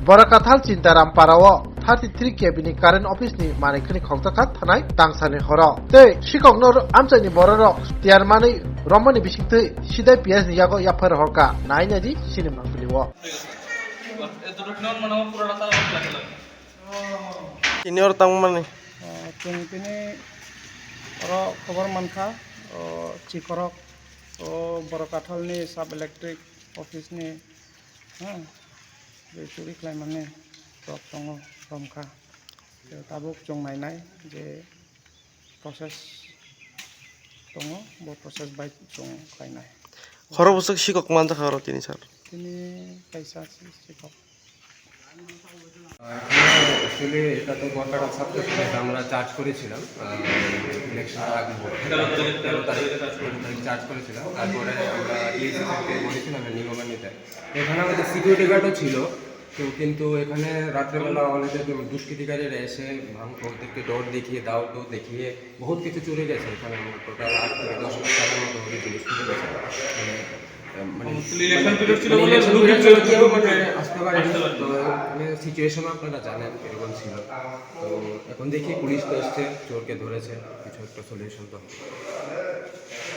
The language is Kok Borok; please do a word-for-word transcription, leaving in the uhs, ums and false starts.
Borakathal Chintaram Parao thirty three K V ni current office ni manwi khwni khokjakha thanai tangsani horo. Tei sikokno amchaini bororok tiyar manwi romani bisingtwi sidai P S ni yago yaphar horka. Nai naidi chini mangpili o. Ini orang tang mana? Ah, chwng tini oro khobor mankha, o chikorok, o Borokathalni sub electric office ni, ha, je churi khlaimani rok tongo, romkha. Tabuk chwng nainai je process tongo, bo process bai chwng khlainai. Horo bwswk sikok manjakha oro tini sir? Tini kaisa si-, sikok. এখানে অ্যাকচুয়ালি এটা তো বরকাটা সাবস্টেশন, এটা আমরা চার্জ করেছিলাম। ইলেকশন আগে তেরো তারিখ, তেরো তারিখ চার্জ করেছিলাম। তারপরে আমরা ডিএসি থেকে বলেছিলাম হ্যান্ডিং ওভার নিতে। এখানে আমাদের সিকিউরিটি গার্ডও ছিল, তো কিন্তু এখানে রাত্রেবেলা অনেকে দুষ্কৃতিকারীরা এসে ভাঙ ওদেরকে ডোর দেখিয়ে, দাও টো দেখিয়ে বহুত কিছু চুরি গেছে। এখানে আমার টোটাল আট থেকে দশ লাখ টাকার মতো ওদের জিনিস চুরি গেছে। মানে, মানে, ইলেকশন পিরিয়ড ছিল মানে বলে ইলেকশন লুকিং পিরিয়ড ছিল, ছিল, কেউ লুকিং মানে ছিল। আসতে পারেনি। আসতে পারেনি। তো মানে সিচুয়েশন আপনারা জানেন কিরকম ছিল। তো এখন দেখি পুলিশ তো এসছে, চোরকে ধরেছে, কিছু একটা সলিউশন তো হবে।